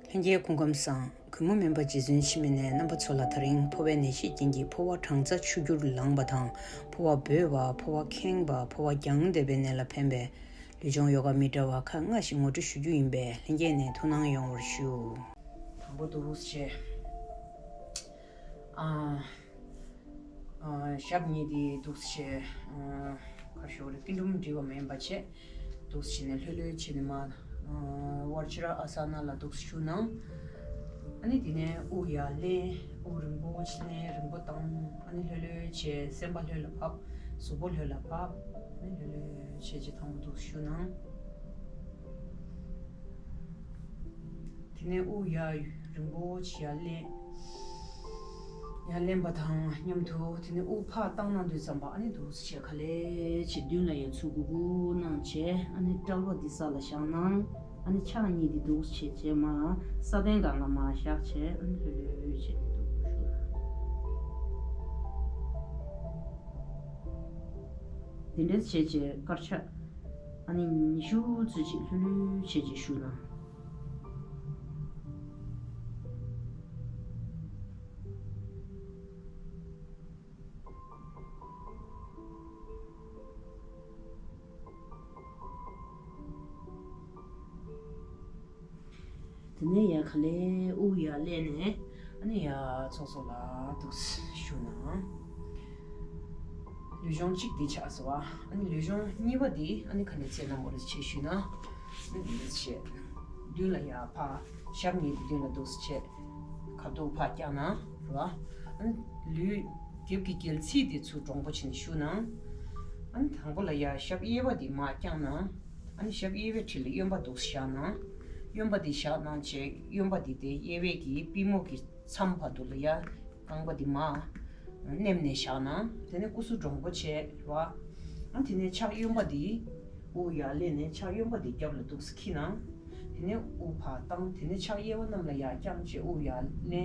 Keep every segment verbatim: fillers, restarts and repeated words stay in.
ལྷན་རྒྱས་སྐུ་ཁམས་བཟང་། གུས་མོ་སྨན་པ་རྗེ་བཙུན་འཆི་མེད་ནས་རྣམ་པ་ཚོ་ལ་ད་རིང་ཕོ་བའི་ནད་གཞི་རྐྱེན་གྱིས་ཕོ་བ་གྲང་ཚ་ཆུ་སྐྱུར་ལངས་པ་དང་། ཕོ་བ་སྦོས་པ། ཕོ་བ་ཁེངས་པ། ཕོ་བ་རྒྱང་འདེབས་པའི་ནད་ལ་ཕན་པའི་ལུས་སྦྱོང་ཡོ་ག་མི་འདྲ་བ་ཁག་ལྔ་ཞིག་ངོ་སྤྲོད་ཞུ་རྒྱུ་ཡིན་པས། ལྷན་རྒྱས་ནས་ཐུགས་སྣང་ཡོང་བར་ཞུ། དང་པོ་འདུག་སེ་བྱས། ཨ། ཨ། ཞབས་གཉིས་དེ་འདུག་སེ་བྱས། ཨ། ག་རེ་ཞུ་དགོས་རེད། སྐྱིལ་ཀྲུང་འདྲིལ་བ་མིན་པ་བྱས། འདུག་སེ་བྱས་ནས་ལྷོད་ལྷོད་བྱས་ནས་མར། ཨ། ཝར་ཅི་ར་ཨ་ས་ན་ལ་འདུག་སེ་བཞུགས་ན། ཨ་ནི་དེ་ནས་དབུགས་ཡར་ལེན། དབུགས་རིང་པོ་བྱས་ནས་རིང་པོ་བཏང་། ཨ་ནི་ལྷོད་ལྷོད་བྱས། སེམས་པ་ལྷོད་ལ་ཕབ། གཟུགས་པོ་ལྷོད་ལ་ཕབ། ཨ་ནི་ལྷོད་ལྷོད་བྱས་བྱས་དང་པོ་འདུག་སེ་བཞུགས་ན། དེ་ནས་དབུགས་ཡར་རིང་པོ་ཞིག་ཡར་ལེན། ཡར་ལེན་པ་དང་མཉམ་དུ་དེ་ནས་དབུགས་ཕར་བཏང་གནང་དུས་ཙམ་པ། ཨ་ནི་འདུག་སེ་བྱས་ག་ལེ་བྱས་མདུན་ལ་ཡར་ཚུར་སྒུར་སྒུར་གནང་བྱས། ཨ་ནི་དཔྲལ་བ་འདི་ས་ལ་བཞག་གནང་། ཨ་ནི་ཕྱག་གཉིས་འདི་འདུག་སེ་བྱས་བྱས་མར་ས་གདན་སྒང་ལ་མར་བཞག་བྱས། ཨ་ནི་ལྷོད་ལྷོད་བྱས་འདུག་སེ་བཞུགས། དེ་འདྲས་བྱས་བྱས་དཀར་ཆག་ཨ་ནི་ཉི་ཤུ་ཙམ་ཅིག་ལྷོད་ལྷོད་བྱས་བྱས་བཞུགས་ན། དེ་ནས་ཡར་ག་ལེ་དབུགས་ཡར་ལེན་ནས། ཨ་ནི་ཡར་ཚོགས་གཙོ་ལ་འདུག་སེ་བཞུགས་ན། ལུས་སྦྱོང་གཅིག་འདི་ཆགས་སོང་བ། ཨ་ནི་ལུས་སྦྱོང་གཉིས་པ་འདི་ཨ་ནི་ག་འདྲས་བྱས་གནང་དགོས་རེད་བྱས་ཞུས་ན། ཨ་ནི་འདི་འདྲས་བྱས། མདུན་ལ་ཡར་ཕར་ཞབས་གཉིས་འདི་མདུན་ལ་འདུག་སེ་བྱས། ཁ་ཐུག་ཕར་བརྐྱངས་ན་རེད་བ། ཨ་ནི་ལུས་རྒྱབ་ཀྱི་སྒལ་ཚིགས་འདི་ཚུར་དྲང་པོ་བྱས་ནས་བཞུགས་ན། ཨ་ནི་དང་པོ་ལ་ཡར་ཞབས་གཡས་པ་འདི་མར་བརྐྱངས་ན། ཨ་ནི་ཞབས་གཡས་པའི་འཁྲིས་ལ་གཡོན་པ་འདུག་སེ་བཞག་ན། གཡོན་པ་འདི་བཞག་གནང་བྱས། གཡོན་པ་འདི་དེ་གཡས་པའི་གི་པུས་མོ་གི་མཚམས་བར་དུ་ལ་ཡར་རྐང་པ་འདི་མར་མནན་ནས་བཞག་ན། དེ་ནས་སྐུ་གཟུགས་དྲང་པོ་བྱས་རེད་བ། ཨ་དེ་ནས་ཕྱག་གཡོན་པ་འདི་དབུགས་ཡར་ལེན་ནས་ཕྱག་གཡོན་པ་འདི་རྒྱབ་ལ་འདུག་སེ་འཁྱེར་ན། དེ་ནས་དབུགས་ཕར་བཏང་། དེ་ནས་ཕྱག་གཡས་པ་གནམ་ལ་ཡར་བརྐྱངས་བྱས་དབུགས་ཡར་ལེན། དེ་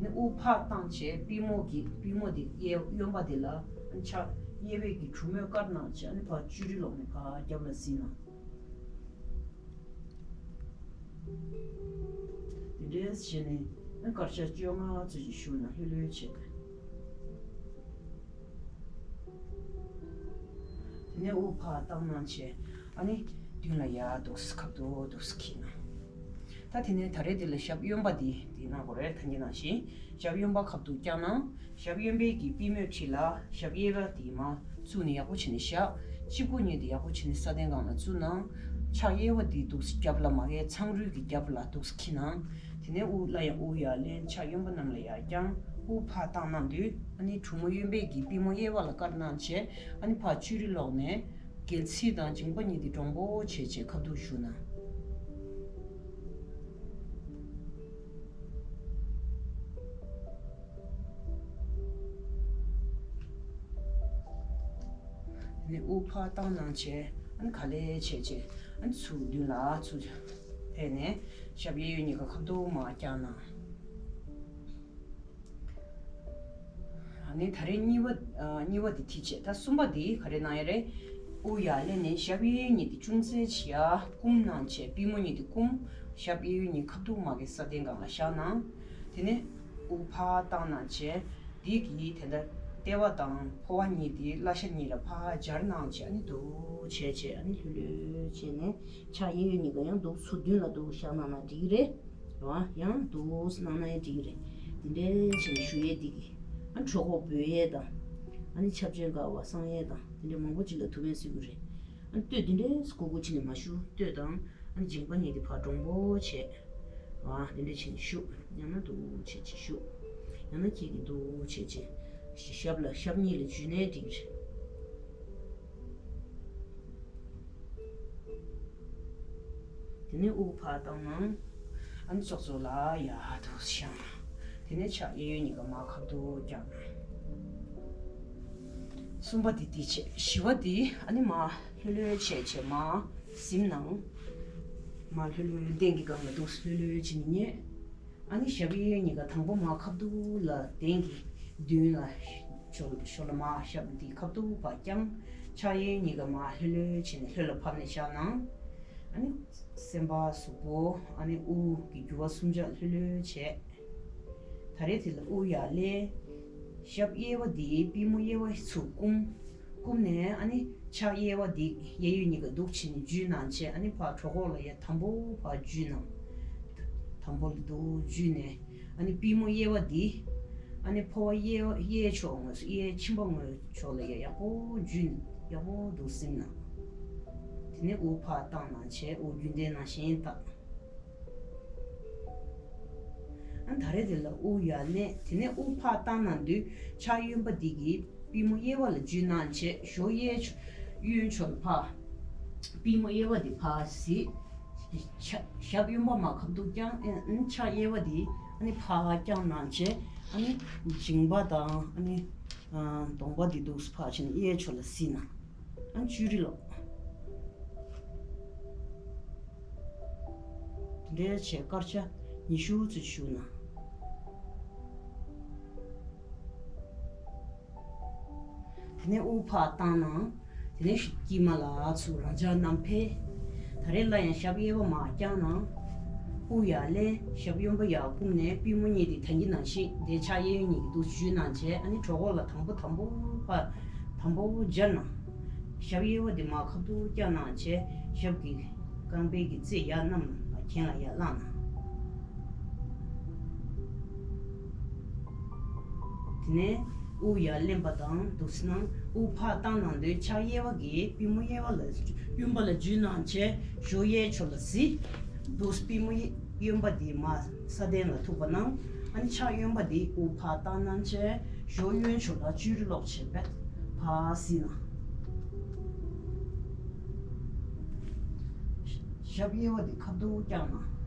ནས་དབུགས་ཕར་བཏང་བྱས་པུས་མོ་གི་པུས་མོ་འདི་གཡས་གཡོན་པ་འདི་ལ་ཕྱག་གཡས་པའི་གི་གྲུ་མོས་བཀར་གནང་བྱས། ཨ་ནི་ཕར་གཅུས་རིང་ལོག་ནས་ཕར་རྒྱབ་ལ་ཟིན་ན། དེ་འདྲས་བྱས་ནས་ཨ་དཀར་ཆག་བཅོ་ལྔ་ཙམ་ཞིག་བཞུགས་ན་ལྷོད་ལྷོད་བྱས། དེ་ནས་དབུགས་ཕར་བཏང་གནང་བྱས། ཨ་ནི་མདུན་ལ་ཡར་འདུག་སེ་ཁ་ཐུག་འདུག་སེ་འཁྱེར་ན། ད་དེ་ནས་ད་རེས་འདི་ལ་ཞབས་གཡོན་པ་འདི་འདི་གནང་དགོས་རེད། ད་གིན་ནང་བཞིན་ཞབས་གཡོན་པ་ཁ་ཐུག་བརྐྱངས་ན། ཞབས་གཡོན་པའི་གི་པུས་མོའི་འཁྲིས་ལ་ཞབས་གཡས་པ་འདི་མར་བཙུགས་ནས་ཡག་པོ་བྱས་ནས་བཞག། དཔྱི་མགོ་གཉིས་འདི་ཡག་པོ་བྱས་ནས་ས་གདན་སྒང་ལ་བཙུགས་ན། ཕྱག་གཡས་པ་འདི་འདུག་སེ་རྒྱབ་ལ་མར་གཡས་གཡོན་རུས་ཀྱི་རྒྱབ་ལ་འདུག་སེ་འཁྱེར་ན། དེ་ནས་དབུགས་སླར་ཡང་དབུགས་ཡར་ལེན། ཕྱག་གཡོན་པ་གནམ་ལ་ཡར་བརྐྱངས། དབུགས་ཕར་བཏང་གནང་དུས་ཨ་ནི་གྲུ་མོ་གཡོན་པའི་གི་པུས་མོ་གཡས་པ་ལ་བཀར་གནང་བྱས། ཨ་ནི་ཕར་གཅུས་རིང་ལོག་ནས་སྒལ་ཚིགས་དང་མཇིང་པ་གཉིས་འདི་དྲང་པོ་བྱས་བྱས་ཁ་ཐུག་བཞུགས་ན། དེ་ནས་དབུགས་ཕར་བཏང་གནང་བྱས། ཨ་ནི་ག་ལེ་བྱས་བྱས། ཨ་ནི་ཚུར་མདུན་ལ་ཚུར་ཕེབས་ནས་ཞབས་གཡས་གཡོན་གཉིས་ཀ་ཁ་ཐུག་མར་བརྐྱངས་གནང་། ཨ་ནི་ད་རེས་གཉིས་པ། ཨ། གཉིས་པ་འདི་ཐིག་བྱས། ད་གསུམ་པ་འདི་ག་རེ་གནང་ཡ་རེད། དབུགས་ཡར་ལེན་ནས་ཞབས་གཡས་གཡོན་གཉིས་འདི་ཅུང་ཟད་ཅིག་ཡར་བསྐུམ་གནང་བྱས། པུས་མོ་གཉིས་འདི་བསྐུམ། ཞབས་གཡས་གཡོན་གཉིས་ཁ་ཐུག་མར་གྱི་ས་གདན་སྒང་ལ་བཞག་གནང་། དེ་ནས་དབུགས་ཕར་བཏང་གནང་བྱས། འདི་གི་དེ་འདྲ་ལྟེ་བ་དང་ཕོ་བ་གཉིས་འདི་བརླ་ཤ་གཉིས་ལ་ཕར་སྦྱར་གནང་བྱས། ཨ་ནི་འདུག་བྱས་བྱས། ཨ་ནི་ལྷོད་ལྷོད་བྱས་ནས་ཕྱག་གཡས་གཡོན་གཉིས་ཀ་ཡང་འདུག་ཚུར་མདུན་ལ་འདུག་བཞག་གནང་ན་འགྲིག་གི་རེད། རེད་བ། ཡང་འདུག་གནང་ན་ཡང་འགྲིག་གི་རེད། དེ་འདྲའི་བྱས་ནས་བཞུགས་ཡས་འདི་གི། ཨ། གྲོད་ཁོག་སྦོས་ཡས་དང་། ཨ་ནི་ཆབ་ཆེན་འགག་པ་སངས་ཡས་དང་དེ་འདྲ་མང་པོ་ཅིག་ལ་ཐུགས་ཕན་གསོས་ཀྱི་རེད། ཨ་ནི་སྟོད་འདི་འདྲའི་སྒུར་སྒུར་བྱས་ནས་མ་བཞུགས། སྟོད་དང་ཨ་ནི་མཇིང་པ་གཉིས་དེ་ཕར་དྲང་པོ་བྱས། རེད་བ། དེ་འདྲ་བྱས་ནས་བཞུགས། ཡང་ན་འདུག་བྱས་བྱས་བཞུགས། ཡང་ན་ཁྱེད་ཀྱིས་འདུག་བྱས་བྱས། ཞབས་ལ་ཞབས་གཉིས་ལ་འཇུས་ནའི་འགྲིག་གི་རེད། དེ་ནས་དབུགས་ཕར་བཏང་ན། ཨ་ནི་ཙོག་ཙོག་ལ་ཡར་འདུག་བཞག་ན། དེ་ནས་ཕྱག་གཡས་གཡོན་གཉིས་ཀ་མར་ཁ་ཐུག་བརྐྱངས་ན། གསུམ་པ་དེ་དེ་བྱས། བཞི་པ་དེ་ཨ་ནི་མར་ལྷོད་ལྷོད་བྱས་བྱས་མར་གཟིམ་ན། མར་ལྷོད་ལྷོད་སྟེང་གི་སྒང་ལ་འདུག་ལྷོད་ལྷོད་བྱས་ནས་ཉལ། ཨ་ནི་ཞབས་གཡས་གཡོན་གཉིས་ཀ་དང་པོ་མར་ཁ་ཐུག་ལ་གདན་གྱི་མདུན་ལ་ཞོ་ཞོ་ལ་མར་ཞབས་འདི་ཁ་ཐུག་ཕར་བརྐྱངས། ཕྱག་གཡས་གཡོན་གཉིས་ཀ་མར་ལྷོད་ལྷོད་བྱས་ནས་ལྷོད་ལ་ཕབ་ནས་བཞག་ན། ཨ་ནི་ སེམས་པ་གཟུགས་པོ་ཨ་ནི་དབུགས་ཀྱི་རྒྱུ་བ་གསུམ་ཆ་ལྷོད་ལྷོད་བྱས། ད་རེས་དེ་ལ་དབུགས་ཡར་ལེན། ཞབས་གཡས་པ་འདི་པུས་མོ་གཡས་པ་ཚུར་བསྐུམ། བསྐུམ་ནས་ཨ་ནི་ཕྱག་གཡས་པ་འདི་གཡས་གཡོན་གཉིས་ཀ་འདུག་བྱས་ནས་འཇུས་གནང་བྱས། ཨ་ནི་ཕར་གྲོད་ཁོག་ལ་ཡ་དམ་པོ་ཕར་འཇུས་གནང་། དམ་པོ་ལ་འདུག་འཇུས་ནས། ཨ་ནི་པུས་མོ་གཡས་པ་འདི། ཨ་ནི་ཕོ་བ་གཡས་གཡས་ཕྱོགས་ངོས་སུ་གཡས་མཆིན་པ་ངོས་ཕྱོགས་ལ་ཡ་ཡག་པོ་འཇུས། ཡག་པོ་འདུག་བསྲིངས་གནང་། དེ་ནས་དབུགས་ཕར་བཏང་གནང་བྱས། དབུགས་རྒྱུན་ལྡན་ནང་བཞིན་བཏང་། ཨ་ད་རེས་དེ་ལ་དབུགས་ཡར་ལེན། དེ་ནས་དབུགས་ཕར་བཏང་གནང་དུས་ཕྱག་གཡོན་པ་འདི་གིས་པུས་མོ་གཡས་པ་ལ་འཇུས་གནང་བྱས། གཞོགས་གཡས་གཡོན་ཕྱོགས་ལ་ཕར། པུས་མོ་གཡས་པ་འདི་ཕར་གཟིགས། ཕྱག་ཞབས་གཡོན་པ་མར་ཁ་ཐུག་བརྐྱངས། ཨ་ཕྱག་གཡས་པ་འདི་ཨ་ནི་ཕར་བརྐྱངས་གནང་བྱས། ཨ་ནི་མཇིང་པ་དང་ཨ་ནི་གདོང་པ་འདི་འདུག་ཕར་བྱས་ནས་གཡས་ཕྱོགས་ལ་གཟིགས་གནང་། ཨ་ཅུ་རི་ལོག་དེ་འདྲའི་བྱས་སྐར་ཆ་ཉི་ཤུ་ཙམ་བཞུགས་གནང་། དེ་ནས་དབུགས་ཕར་བཏང་གནང་། དེ་ནས་དཀྱིལ་མ་ལ་ཚུར་རང་འཇགས་གནང་ཕེབས། ད་རེས་སླར་ཡང་ཞབས་གཡས་པ་མར་བརྐྱངས་གནང་། དབུགས་ཡར་ལེན། ཞབས་གཡོན་པ་ཡར་བསྐུམ་ནས་པུས་མོ་གཉིས་དེ་ད་གིན་ནང་བཞིན་དེ་ཕྱག་གཡས་གཡོན་གཉིས་ཀྱི་འདུག་འཇུས་གནང་བྱས། ཨ་ནི་གྲོད་ཁོག་ལ་དམ་པོ་དམ་པོ་ཕར་དམ་པོ་སྦྱར་གནང་། ཞབས་གཡས་པ་དེ་མར་ཁ་ཐུག་བརྐྱངས་གནང་བྱས། ཞབས་ཀྱི་རྐང་པའི་གི་རྩེ་ཡར་བསྣམས་ལ་གྱེན་ལ་ཡར་བླངས་གནང་། དེ་ནས་དབུགས་ཡར་ལེན་པ་དང་འདུག་སེ་གནང་། དབུགས་ཕར་བཏང་གནང་དུས་ཕྱག་གཡས་པ་གིས་པུས་མོ་གཡས་པ་ལ་གཡོན་པ་ལ་འཇུས་གནང་བྱས། གཞོགས་གཡས་ཕྱོགས་ལ་གཟིགས། འདུག་སེ་པུས་མོ་གཡོན་པ་དེ་མར་ས་སྟེང་ལ་ཐུག་པ་གནང་། ཨ་ནི་ཕྱག་གཡོན་པ་དེ་དབུགས་ཕར་བཏང་གནང་བྱས། གཞོགས་གཡོན་ཕྱོགས་ལ་ཅུ་རི་ལོག་བྱས་པས་ཕར་གཟིགས་གནང་། ཞབས་གཡས་པ་དེ་ཁ་ཐུག་བརྐྱངས་གནང་།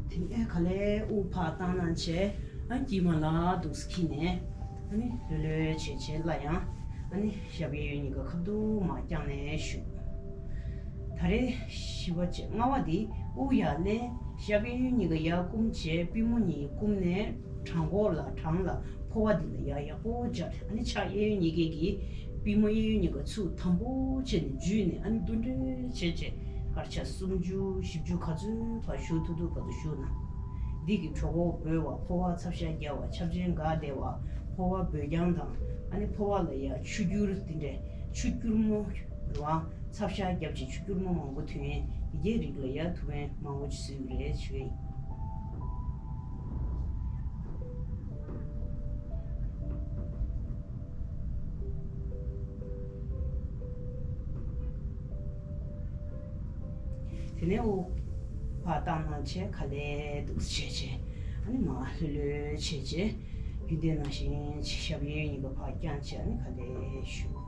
དེ་ནས་ག་ལེར་དབུགས་ཕར་བཏང་གནང་བྱས། ཨ་དཀྱིལ་མ་ལ་འདུག་སེ་འཁྱེར་ནས། ཨ་ནི་ལྷོད་ལྷོད་བྱས་བྱས་སླར་ཡང་ཨ་ནི་ཞབས་གཡས་གཡོན་གཉིས་ཀ་ཁ་ཐུག་མར་བརྐྱངས་ནས་བཞུགས། ད་རེས་བཞི་པ་བྱས། ལྔ་པ་འདི་དབུགས་ཡར་ལེན། ཞབས་གཡས་གཡོན་གཉིས་ཀ་ཡར་བསྐུམ་བྱས། པུས་མོ་གཉིས་བསྐུམ་ནས་བྲང་ཁོག་ལ་བྲང་ལ་ཕོ་བ་འདི་ལ་ཡར་ཡག་པོ་སྦྱར། ཨ་ནི་ཕྱག་གཡས་གཡོན་གཉིས་ཀའི་གི་པུས་མོ་གཡས་གཡོན་གཉིས་ཀ་ཚུར་དམ་པོ་བྱས་ནས་འཇུས་ནས། ཨ་ནི་མདུན་འདྲེན་བྱས་བྱས་སྐར་ཆ་སུམ་ཅུ་བཞི་བཅུ་ག་ཚོད་བར་བཞུགས་ཐུབ་ཐུབ་བར་དུ་བཞུགས་གནང་། འདི་གིས་གྲོད་ཁོག་སྦོས་པ། ཕོ་བ་ཚབ་ཤ་རྒྱག་པ། ཆབ་ཆེན་འགག་བསྡད་པ། ཕོ་བ་སྦོས་རྐྱང་དང་། ཨ་ནི་ཕོ་བ་ལ་ཡ་ཆུ་སྐྱུར་འདི་འདྲས་ཆུ་སྐྱུར་མོ་རེད་བ། ཚབ་ཤ་རྒྱབ་བྱས་ཆུ་སྐྱུར་མོ་མང་པོ་ཐོན། འདི་གའི་རིགས་ལ་ཡ་ཐུགས་ཕན་མང་པོ་ཅིག་གསོས་ཀྱི་རེད་ཞུ་ཡ་ཡིན། དེ་ནས་དབུགས་ཕར་བཏང་གནང་བྱས་ག་ལེར་འདུག་སེ་བྱས་བྱས། ཨ་ནི་མར་ལྷོད་ལྷོད་བྱས་བྱས། རྒྱུན་ལྡན་ནང་བཞིན་ཞབས་གཡས་གཡོན་གཉིས་ཀ་ཕར་བརྐྱངས་བྱས། ཨ་ནི་ག་ལེར་བཞུགས།